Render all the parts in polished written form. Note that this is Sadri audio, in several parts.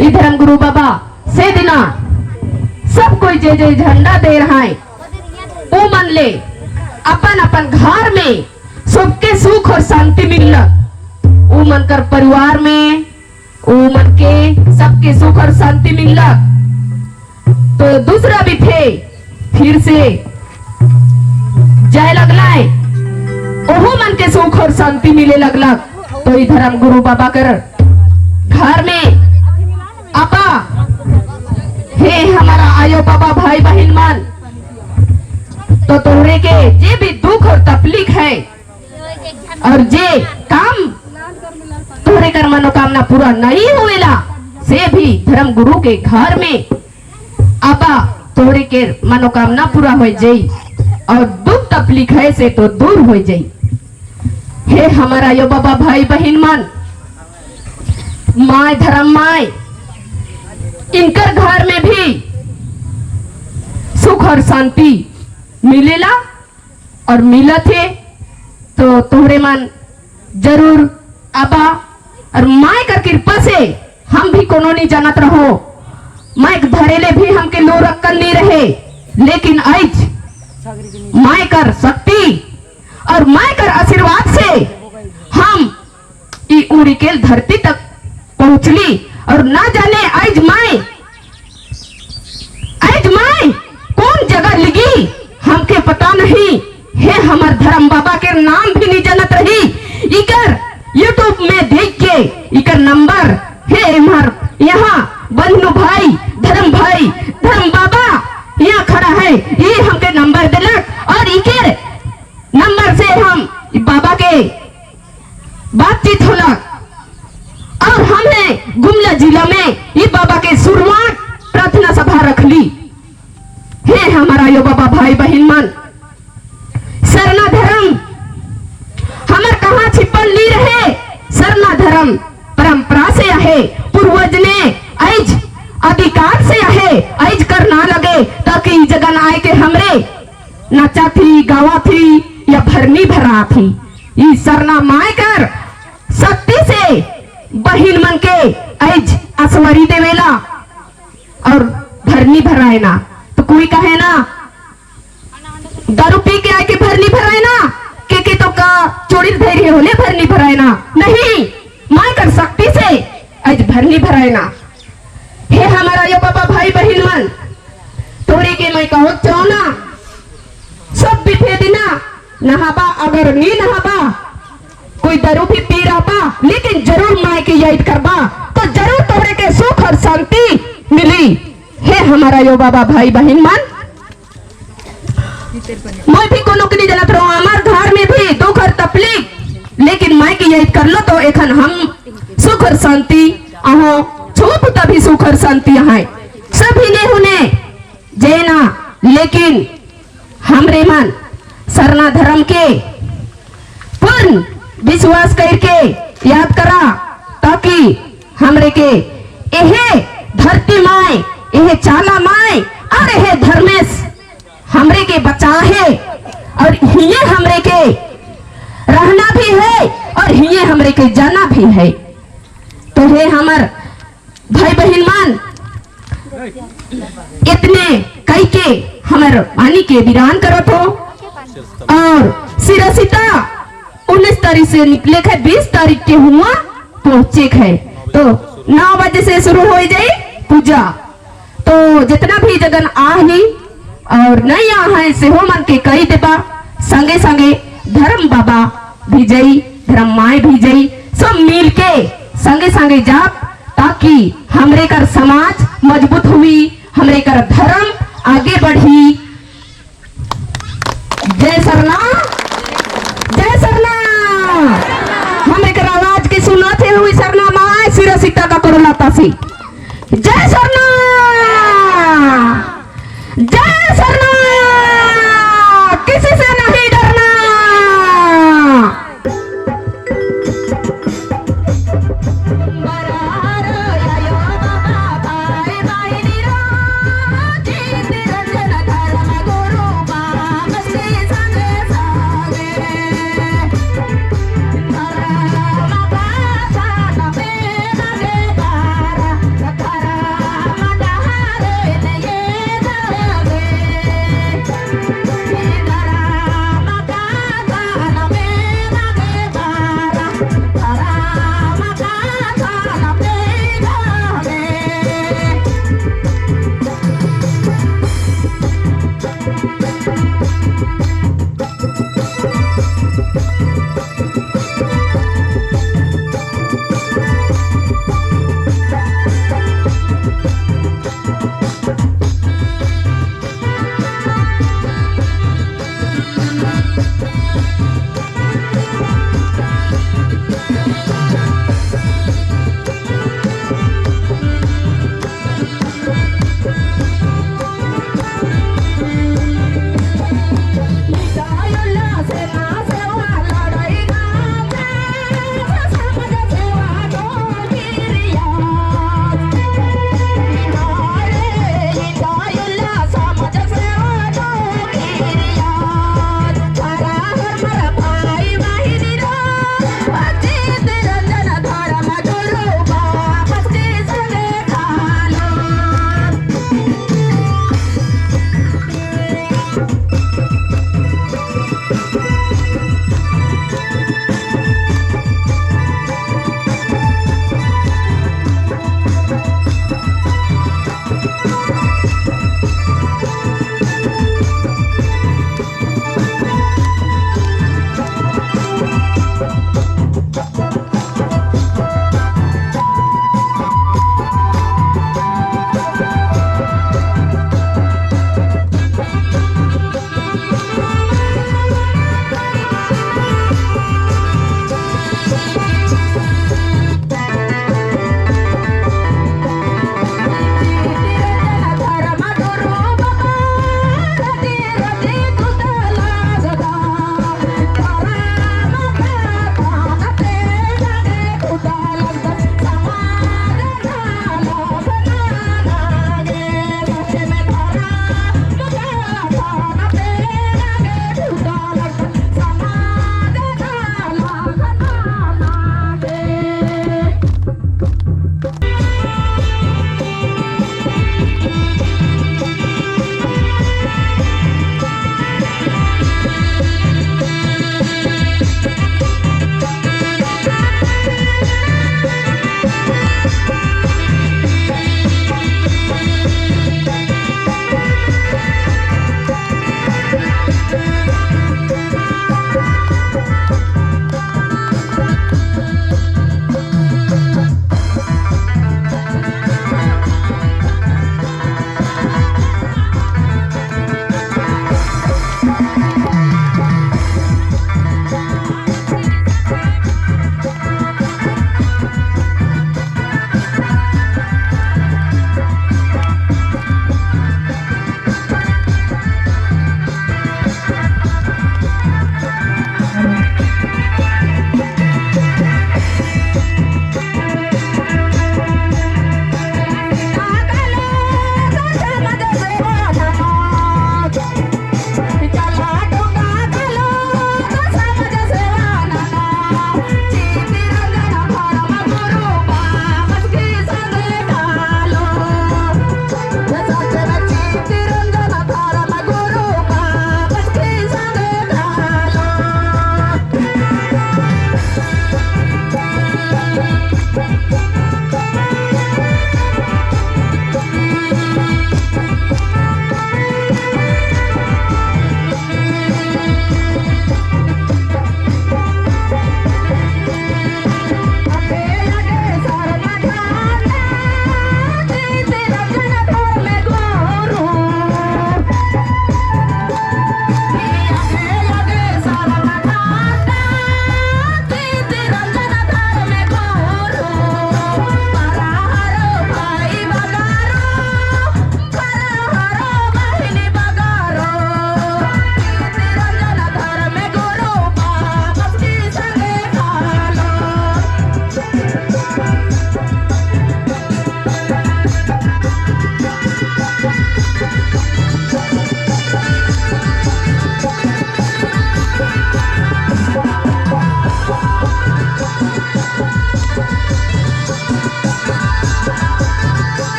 ई धर्म गुरु बाबा से दिना सब कोई जे जे झंडा दे रहा है वो मन ले अपन अपन घर में सबके सुख और शांति मिलक। वो मन कर परिवार में वो मन के सबके सुख और शांति मिलक। तो दूसरा भी थे फिर से जाए लगलाए ओहो मन के सुख और शांति मिले लगलक। तो ई धर्म गुरु बाबा कर घर में आपा हे हमारा आयो बाबा भाई बहन मन, तो तोहरे के जे भी दुख और तकलीफ है और जे काम तोहरे कर मनोकामना पूरा नहीं हुएला से भी धर्म गुरु के घर में आपा तोहरे के मनोकामना पूरा हो जाई और दुख तकलीफ है से तो दूर हो जाई। हे हमारा यो बाबा भाई बहन मन, my धर्म my इनकर घर में भी सुख और शांति मिलेला और मिलत है। तो तोहरे मन जरूर आबा और my कर कृपा से हम भी कोनो नहीं जानत रहो, माइक धरेले भी हमके लो रखकर नहीं रहे, लेकिन आज my कर शक्ति और my कर आशीर्वाद से हम ई उड़ी के धरती तक पहुंचली और ना जाने आज my आज my कौन जगह लिगी हमके पता नहीं। हे हमर धर्म बाबा के नाम भी नहीं जानत रही, इकर यूट्यूब में देख के इकर नंबर हे इमहर यहाँ बंधु भाई धर्म भाई धर्म बाबा यहाँ खड़ा है, ये हमके नंबर दिलक और इकर नंबर से हम बाबा के बातचीत होलक और हमने गुमला जिला में ये बाबा के शुरुआत प्रार्थना सभा रख ली। हे हमारा यो बाबा भाई बहन मन, सरना धर्म हमर कहाँ छिपल नहीं रहे, सरना धर्म परंपरा से आहे, पूर्वज ने ऐज अधिकार से आहे, ऐज कर ना लगे ताकि जगन आए के हमरे नचा थी गावा थी या भरनी भरा थी। ई सरना my कर शक्ति से बहिन मन के ऐज असवरी देवेला और भरनी भराए ना। तो कोई कहे ना दारू पी के आके भरनी भराए ना, के तो का चोरी धैर्य होले भरनी भराए ना, नहीं my कर शक्ति से आज भरनी भराए ना। हे हमारा यो बाबा भाई बहन मन, तोरे के मैं कहो चाहो ना सब बिफे दिना नहाबा अगर नहीं नहाबा कोई दारू भी पी रहा बा, लेकिन जरूर my के याद करबा तो जरूर तोरे के सुख और शांति मिली। हे हमारा यो बाबा भाई बहन मन, मैं भी कोनो के नहीं जानत रहो, हमार घर में भी दुख और तकलीफ, लेकिन my के याद कर लो तो एखन हम सुख और शांति आहो छुप तभी सुख और शांति आए सभी ने हुने जेना, लेकिन हमरे मन सरना धर्म के पूर्ण विश्वास करके याद करा ताकि हमरे के एहे धरती माए एहे चाला माए और एहे धर्मेश हमरे के बचा है और हिये हमरे के रहना भी है और हिये हमरे के जाना भी है। तो हे हमर भाई बहन मान, इतने कई के हमर वाणी के वीरान करत हो और सिरसिता 19 तारीख से निकले है, 20 तारीख के हुआ पहुंचे है, तो 9 बजे से शुरू हो जाए पूजा। तो जितना भी जगन आ ही और नहीं आ है से हो मन के कही देबा, संगे संगे धर्म बाबा भी जई धर्म माए भी जई सब मिल के संगे संगे जाप ताकि हमरे कर समाज मजबूत हुई, हमरे कर धर्म आगे बढ़ी। जय सरना, जय सरना। हमरे कर आवाज के सुनाते हुई सरना माए सिर सीता का करुणा तासी। जय सरना, जय सरना, किसी से नहीं डरना।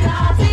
राशि।